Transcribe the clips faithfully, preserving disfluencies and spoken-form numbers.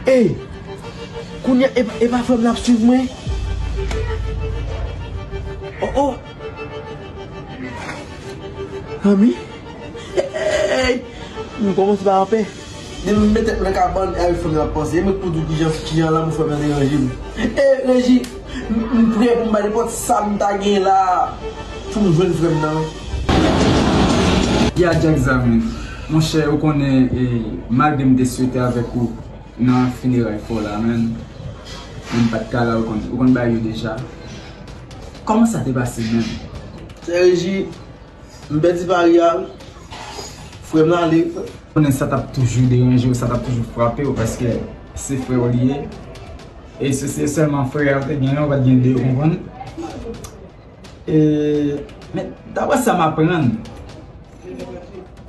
Ey! Kounye a, e, e pa frè m nan ap swiv mwen? Oh, oh! Zanmi? Ey! M kòmanse pa anpè. Depi m mete tèt mwen nan kabann, e avèk frè m nan ap panse. E mwen k pou di w kijan, kijan lanmou frè m nan deranje m. E, Reji, m, m prè pou m bay nenpòt sa m ta gen la pou m jwenn frè m nan. Ya Jack Zamin, monchè, ou konnen, e, malgre m te swete avèk ou, nan fineray frè w la, menn. Men m pa t ka la, ou konn, ou konn bagay yo deja. Kòman sa te pase menm? Sè Reji, m pèdi pari a, frè m ale. Konnen sa t ap toujou deranje w, sa t ap toujou frape w, paske se frè w li ye. E si se sèlman frè a ou te genyen, ou pa t gen de, ou konprann? E, men, daprè sa m aprann,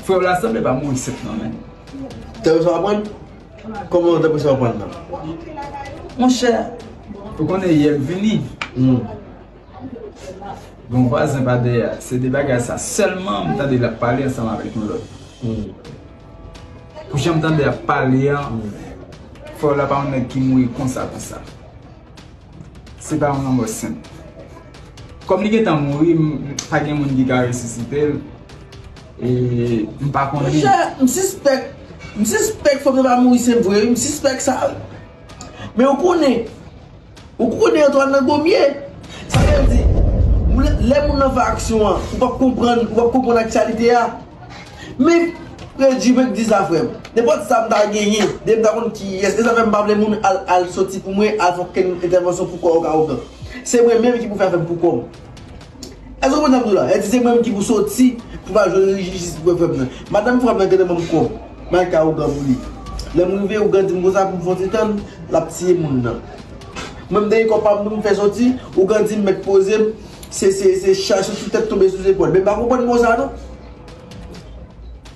frè w la sanble pa mouri senp non, menn. Daprè sa w aprann? Kòman daprè sa w aprann nan? Monchè, ou konnen yè m vini. Hmm. Gon vwazen pa dèyè a. Se de bagay sa sèlman m tande l ap pale ansanm avèk yon lòt. Hmm. Pou jan m tande l ap pale an, hmm, frè w la pa yon nèg ki mouri konsa, konsa. Se pa yon lanmò senp. Kòm li gentan mouri, m, m, pa gen moun ki ka resisite l. E m pa konnen. Monchè, m sispèk, m sispèk frè m nan pa mouri senp vre, wi, m sispèk sa. Men ou konnen, ou konnen Antoine nan gomye. Sa vle di, moun, lè moun nan fè aksyon an, ou p ap konprann, ou p ap konprann aktyalite a. Men, Reji, mwen k di sa, frè m. Nenpòt sa m ta genyen, depi m ta konn kiyès, e sa fè m pa vle moun al, al soti pou mwen, al fè okenn entèvansyon pou kò yo ka ougan. Se mwen menm ki pou fè afè m pou kò m. Èske w konprann sa m di w la? E di se mwen menm ki pou soti, pou m al jwenn jistis pou frè m nan. Madanm frè m nan gentan ban m kòb, m al kay ougan pou li. Lè m rive, ougan di m konsa pou m fè yon ti tann, l ap tiye moun nan. Mwen m te gen kòb pa m tou, m fè soti, ougan di m mèt poze m, se, se, se chaj sou tèt tonbe sou zepòl. Men m pa konprann mo sa non.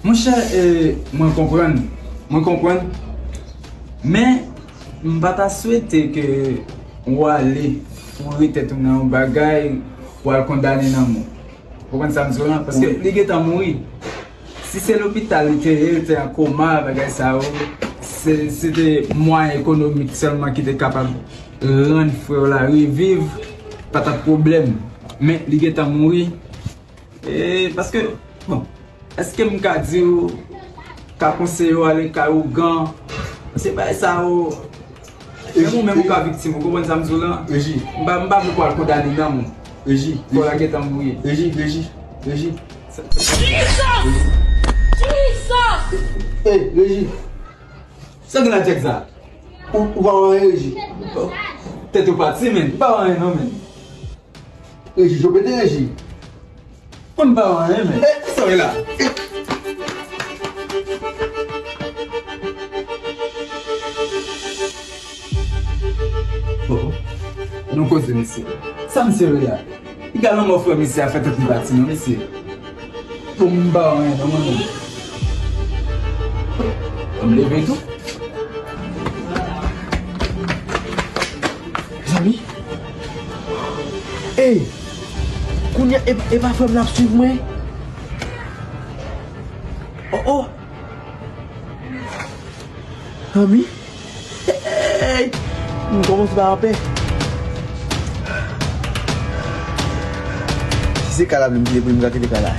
Monchè, e, mwen konprann. Mwen konprann. Men, m pa ta swete ke w ale foure tèt ou nan yon bagay pou al kondane nanm ou. Ou konprann sa m di w lan? Paske wi, li gentan mouri. Si se lopital li te ye, li te an koma, bagay sa yo, se, se te mwayen ekonomik sèlman ki te kapab rann frè w la reviv, pa t ap pwoblèm. Men, li gentan mouri. E, paske, bon, èske m ka di w, ka konseye w ale kay ougan? Se bagay sa yo, menm ou menm ou ka viktim, ou konprann sa m di w lan? Reji. M pa, m pa vle pou al kondane nanm ou. Reji. Kò la gentan mouri. Reji, Reji, Reji. Jesus! Jesus! Ey, Reji. Sa gen la Jack sa? Ou, ou pa wè anyen, Reji? Tèt ou pati, menn. Ou pa wè anyen non, menn. Reji, Joe pete, Reji. Mwen m pa wè anyen, menn. Eh, sa w ye la? Bon, nou koze, mesye. Sa misye ye la? Piga lanmò frè misye a fè tèt li pati non, mesye. Bon, m pa wè anyen non, mwen menm. Bon, m leve tou. Zanmi? Ey! Kounye a, e, e pa frè m nan ap swiv mwen? Oh, oh! Zanmi? Ey! M kòmanse pa anpè. Si se kay la menm ki te pou m ka kite kay la.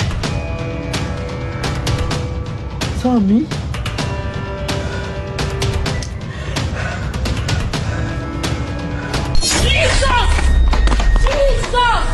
Zanmi? Jesus! Jesus!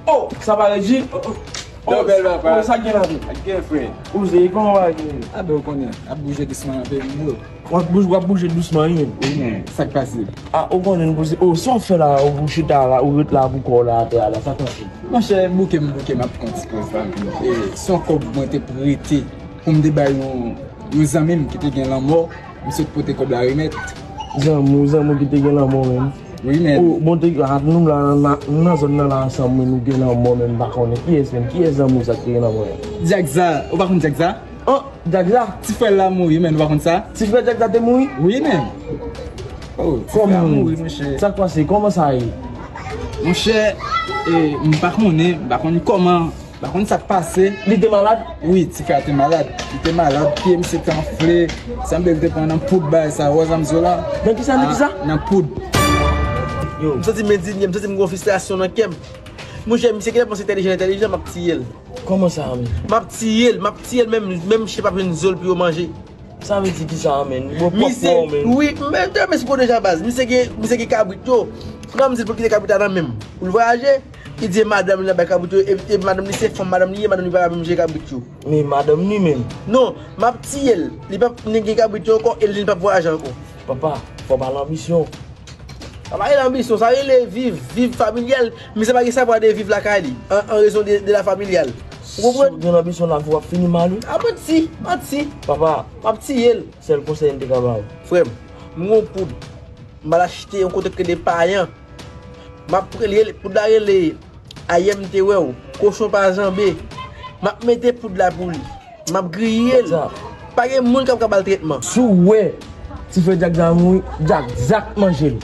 Oh, sa pa Reji? Oh, oh. Oh, bèl papa. Oh, sa gen la tou? Sa gen, frè? Kouzen, kòman bagay yo? A ben, ou konnen, ap bouje dousman nan peyi m yo. W ap bouje, w ap bouje dousman, wi, men. Wi, men, sa k pase? A, ou konnen, nou poze. O, sa w fè la, ou chita la, ou ret la pou kò w la atè a la, sa k pase? Monchè, bouke m bouke, m ap pran ti poz la. E, se yon kòb mwen te prete pou m te bay yon, yon zanmi m ki te gen lanmò, m sot pote kòb la remèt. Zanmi w, zanmi w ki te gen lanmò, menm. Wi, men. O, bon, te, a, nou la, nan, nan zòn nan la ansanm, men nou gen lanmò, men m pa konnen kiyès, men kiyès zanmi w sa ki te gen lanmò a? Djagza, ou pa konn Djagza? An, Djagza? Ti frè l la mouri, men ou pa konn sa? Ti frè Djagza te mouri? Wi, men. O, ti frè a mouri, monchè. Sa k pase? Kòman sa ye? Monchè, e, m pa konnen, m pa konn kòman. Pa konn sa k pase. Li te malad? Wi, ti frè a te malad. Li te malad, pye misye te anfle. Sanble li te pran nan poud bagay sa, wè sa m di w la. Nan ki sa, nan ki sa? Nan poud. Yo, m santi m endinye, m santi m gen yon fristrasyon nan kè m. Monchè, misye genlè panse entèlijan, entèlijan, m ap tiye l. Kòman sa, men? M ap tiye l, m ap tiye l, menm, menm chen p ap jwenn zo l pou yo manje. Sa vle di ki sa, men? Bon, pwòp, men. Wi, men, men se gwo deja baz. Misye gen, misye gen kabrit yo. Frè m di l pou l kite kabrit la nan men m. Pou l vwayaje, li di e madanm li l ap bay kabrit yo, e, e madanm li se fanm madanm li ye, madanm li pa ka menm jere kabrit yo. Men madanm li menm? Non, m ap tiye l. Li p ap ni gen kabrit yo ankò, e li p ap vwayaje ankò. Papa, fò w pa lanbisyon. Sa pa rele anbisyon, sa rele viv, viv familyal. Misye pa gen savwa de viv lakay li, an, an rezon de, de la familyal. Ou konprann? Si w gen anbisyon lavi w ap fini mal, wi. A, manti, manti. Papa. M ap tiye l. Sèl konsèy m te ka ba w. Frè m, m gen yon poud. M al achte yon kote k rele Payan. M ap rele, poud la rele Ayè m te wè w, kochon pa janbe. M ap mete poud la pou li. M ap griye l. Sa. Pa gen moun k ap ka ba l tretman. Si w wè ti frè Djagza mouri, Djagza k manje l.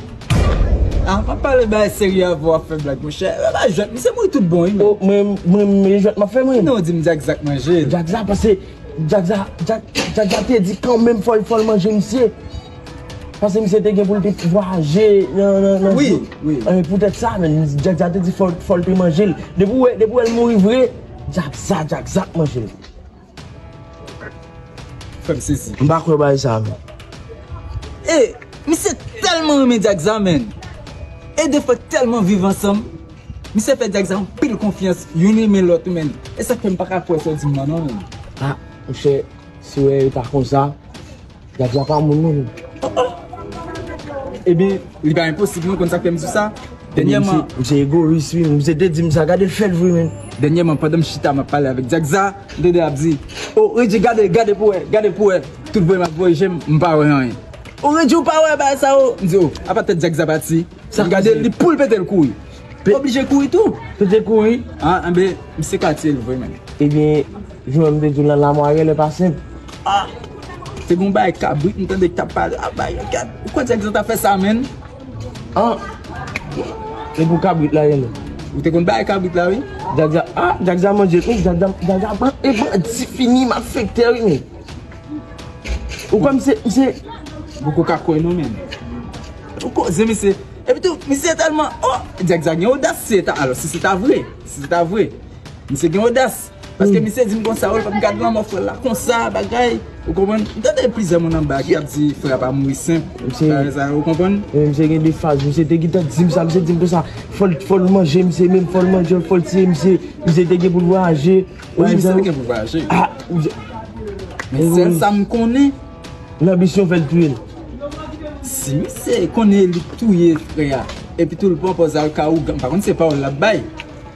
A, pa pale bagay serye avè w ap fè blag, monchè. E pa jwèt, misye mouri tout bon, wi, men. O, mwen, mwen, men jwèt m ap fè, mwen. Non, di m Djagza k manje l. Djagza, paske Djagza, Djag-, Djagza te di kanmenm fò, fò l manje misye. Paske misye te gen pou l te vwayaje nan, nan, nan. Wi, wi. E, poutèt sa, men, Djagza te di fò, fò l te manje l. Depi w wè, depi w wè l mouri vre, Djagza, Djagza k manje l. Frè m sezi. M pa kwè bagay sa, men. E, misye tèlman renmen Djagza, men. E de frè tèlman viv ansanm. Misye fè Djagza anpil konfyans, youn renmen lòt, men. E sa k fè m pa ka kwè sa w di m nan, non, men. A, monchè, si w wè e ta konsa, Djagza pa moun, non. Ebyen, li pa enposib, non, konn sa k fè m di w sa? Dènyèman. Misye, misye egoyis, wi. Misye te di m sa, gade l fè l vre, men. Dènyèman, pandan m chita, m ap pale avèk Djagza, m tande l ap di, o, Redji, gade, gade pou wè, gade pou wè. Tout bò m ap voye je m, m pa wè anyen. O, Redji, ou pa wè bagay sa yo? M di, o, apa tèt Djagza pati? Sa m gade l, li poul pete l kouri. Oblije kouri tou. Pete kouri? A, enben, misye ka tiye l vre, men. Ebyen, jan m te di w lan, lamò a genlè pa senp. A! Te gon bagay kabrit, m tande k t ap pale. A, bay, gad. Ou kwè Djagza ta fè sa, menn? An! E pou kabrit la, genlè? Ou te konn bagay kabrit la, wi. Djagza, a, Djagza manje, wi, Djagza, Djagza, ban-, e bandi fini, malfektè, wi, men. Ou kwè misye, misye. Poko ka kwè non, menn. Ou koze, misye. Epi tou, misye tèlman, o, Djagza gen odas, si se ta, alò, si se ta vre, si se ta vre, misye gen odas. Paske misye di m konsa, o, l p ap gad lanmò frè l la konsa, bagay. Ou konprann? M tande plizyè moun anba ki ap di frè a pa mouri senp. Bagay sa, ou konprann? Misye gen de faz, misye te gentan di m sa, misye di m konsa, fò l, fò l manje misye, menm fò l manje, fò l tiye misye, misye te gen pou l vwayaje. Wi, misye te gen pou vwayaje. A, men sèl sa m konnen. Lanbisyon fè l touye l. Si misye konnen li k touye frè a, epi tou l pran pòz al ka ougan, m pa konn se pawòl l ap bay.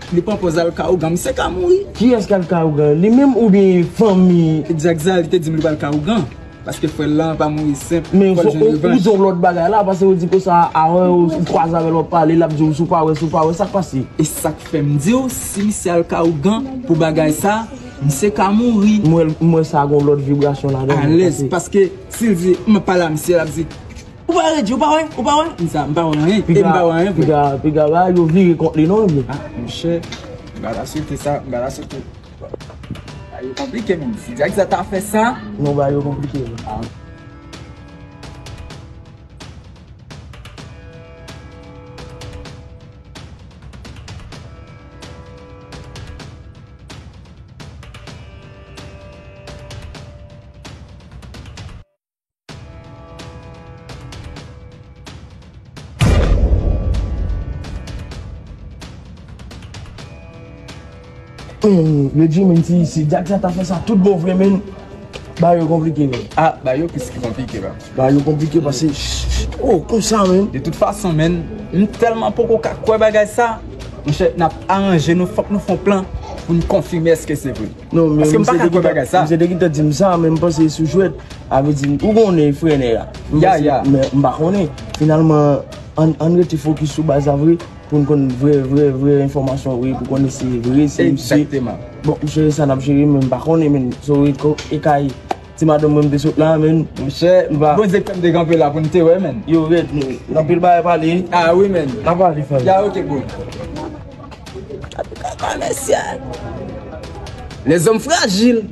Li pran pòz al ka ougan, misye ka mouri. Kiyès k al ka ougan? Li menm oubyen fanmi? Djagza, li te di m li pral ka ougan. Paske frè l lan pa mouri senp, fò l jwenn revanj. Men ou di yon lòt bagay la, paske ou di konsa, a, wè, ou, ou kwaze avè l, w ap pale, l ap di w, si w pa wè, si w pa wè, sa k pase? E sa k fè m di w, si misye al ka ougan pou bagay sa, misye ka mouri. M wè, m wè sa gon lòt vibrasyon ladan l. Alèz, paske si l di, m ap pale a misye, l ap di, ou pa wè, Redji, ou pa wè, ou pa wè? M di sa, m pa wè anyen, e m pa wè anyen vre. Piga, piga, piga, ba yo vire kont li, non, ebyen. A, monchè, m pa ta swete sa, m pa ta swete. Bagay yo konplike, menn. Si Djagza ta fè sa. Non, bagay yo konplike, menn. A. Menn, yo di, menn, si, si Djagza ta fè sa tout bon vre, menn. Ba yo konplike, men. Ah, ba yo plis ki konplike, ba. Ba yo konplike paske, oh, konsa, men. De tout fason, men, m tèlman poko ka kwè bagay sa. Monchè, n ap aranje nou, fòk nou fè yon plan pou n konfime èske se vre. Non, men paske m pa ka kwè bagay sa. Misye te gentan di m sa, men m panse sou jwèt. A vle di, ou konnen frè nèg la. M panse, men m pa konnen. Finalman, ann, ann rete fokis sou baz la vre, pou n konn vrè, vrè, vrè enfòmasyon vre, pou konnen si vre, si misye. Bon, m cheri sa n ap cheri, men m pa konnen, men so e kay ti madanm mwen m te sot la, men. Monchè, Bondye k fè m te kanpe la pou n te wè, men. Yo rèd, men. Anpil bagay pale. Ah wi, men. N a pale, fanmi. Ya, ok, bro. Kòmèsyal. Lèzòm frajil.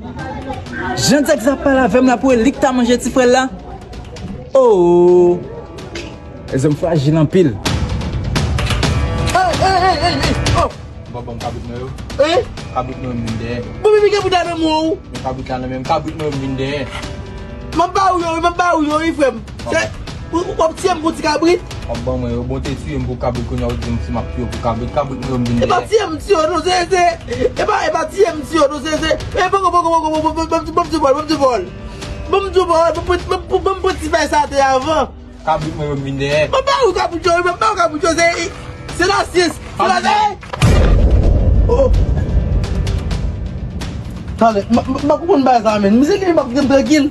Jan Dèk ap pale avè m la pou li k ta manje ti frè l la. Oh. Lèzòm frajil anpil. Hey, hey, hey, hey, hey. Oh. Bon, bon, kabrit mwen yo. Hein? Kabrit mwen yo m vin dèyè. Bon, men piga pou ta nan mwen ou. Men kabrit la nan men m, kabrit mwen yo m vin dèyè. M ap ba ou yo, m ap ba ou yo, wi, frè m. Se, ou, ou, w ap tiye m pou ti kabrit? W ap ban mwen yo, bon, te tiye m pou kabrit, kounye a ou di m si m ap tiye w pou kabrit, kabrit mwen yo m vin dèyè. E pa tiye m, tiye w, non, se, se, e pa, e pa tiye m, tiye w, non, se, se, e poko, poko, poko, poko, poko, ban m, ban m, ban m di vòl, ban m di vòl. Ban m di vòl, ban m, ban m, ban m, ban m pran ti fèy sa atè avan. Kabrit mwen yo m vin dèyè. M ap ba ou kabrit yo, wi, m ap ba ou kabrit yo, se, se lasyans, se lasyans. Oh. Talè, m, m, m pa konprann bagay sa, men. Misye li menm ap vin trankil.